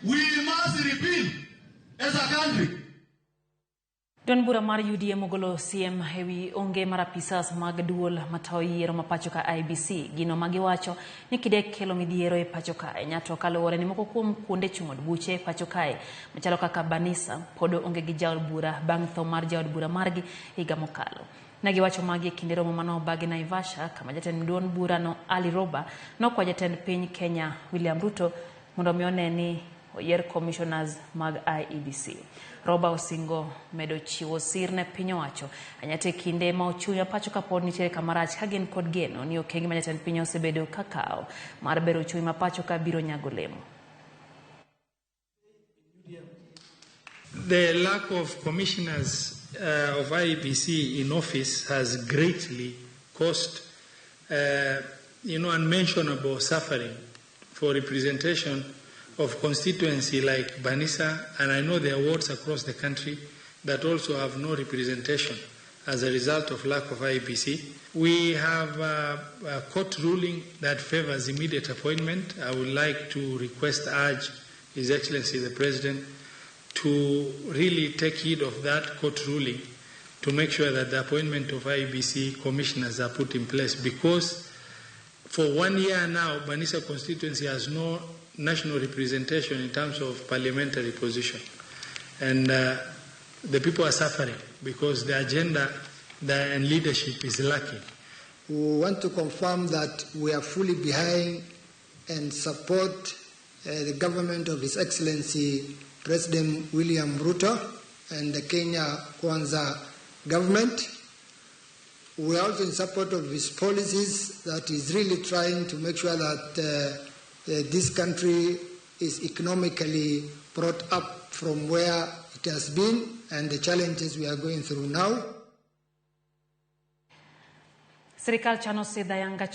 We must repeal as a country. Duond bura mar UDM ogolo siem ewi onge mar apisas mag duol matayo yiero ma pacho ka IEBC. Gino ma giwacho ni kidek kelo midhiero e pacho kae. Nyato kaluwore ni moko kuom kuonde chung' od buche e pacho kae machalo kaka Banisa pod onge gi jaod bura bang' tho mar jaod bura margi higa mokalo. Ne giwacho magi e kinde romo mane obagi Naivasha kama jatend duond burano Ali Roba nokwa jatend piny Kenya William Ruto mondo mi one ni oyier commissioners mag IEBC. Roba osingo medo chiwo sir ne piny owacho anyate kinde ma ochumi ma pacho ka pod nitiere kamarach ka gin kod geno ni okenge ma jatend piny osebedo ka kawo mar bero ochumi ma pacho ka biro nyago olemo. The lack of commissioners of IEBC in office has greatly caused unmentionable suffering for representation of constituency like Banisa, and I know there are wards across the country that also have no representation as a result of lack of IEBC. We have a court ruling that favors immediate appointment. I would like to request, urge His Excellency the President to really take heed of that court ruling to make sure that the appointment of IEBC commissioners are put in place, because for 1 year now, Banisa constituency has no national representation in terms of parliamentary position. And the people are suffering because the agenda and leadership is lacking. We want to confirm that we are fully behind and support the government of His Excellency President William Ruto and the Kenya Kwanza government. We are also in support of his policies that is really trying to make sure that this country is economically brought up from where it has been and the challenges we are going through now. Sirikal chano sidho ayanga.